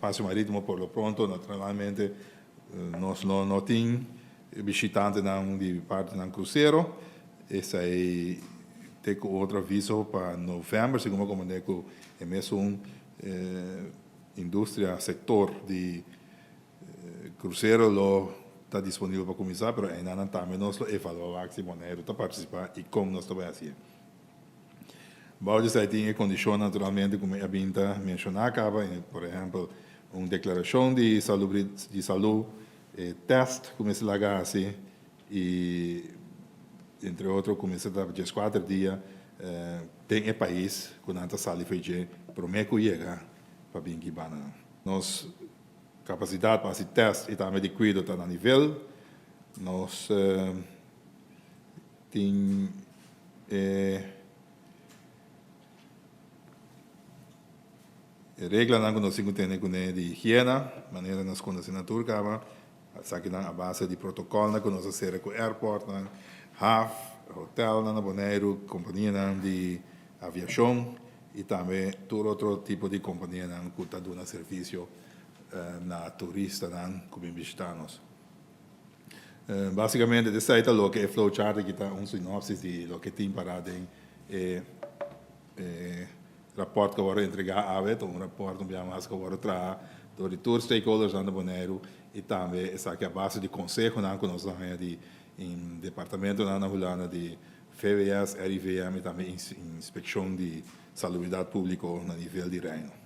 Espasio Marítimo por lo pronto, naturalmente, nos lo no tin bishitantenan di partinan krusero. Esei te ku otro aviso pa novèmber, segun bo komprendé ku e mesun industria, sektor di krusero lo ta disponibel pa kuminsá, pero einanan tambe nos lo evaluá wak si Boneiru ta partisipá i kon nos ta bai hasié. Bou di esei tin e kondishon naturalmente ku mi a bin ta menshoná kaba, por ehèmpel un deklarashon di di salú, e tèst ku mester laga hasi i entre otro ku mester ta 14 dia den e pais ku nan ta sali for dje promé ku yega pa bin ki banda nan. Nos kapasidat pa hasi tèst i tambe di kuido ta na nivel. Nos tin e reglanan ku nos tin ku tene kuné di higiena, manera nos konosé na tur kaba. Esakinan a base di protokòlnan ku nos a sera ku airportnan, haf, hotelnan na Boneiru, kompanianan di aviashon i tambe tur otro tipo di kompanianan ku ta duna servisio na turistanan ku bin bishitá nos. Básicamente esei ta loke e flowchart aki ta, un sinopsis di loke tin pará den e rapòrt ku a wòrdu entregá awe. Ta un rapòrt un bia mas ku a wòrdu traha dor di tur stakeholdersnan di Boneiru i tambe esaki a base di konsehonan ku nos a haña di departamentonan na Hulanda di VWS, RIVM i tambe Inspekshon di Salubridat Públiko na nivel di Reino.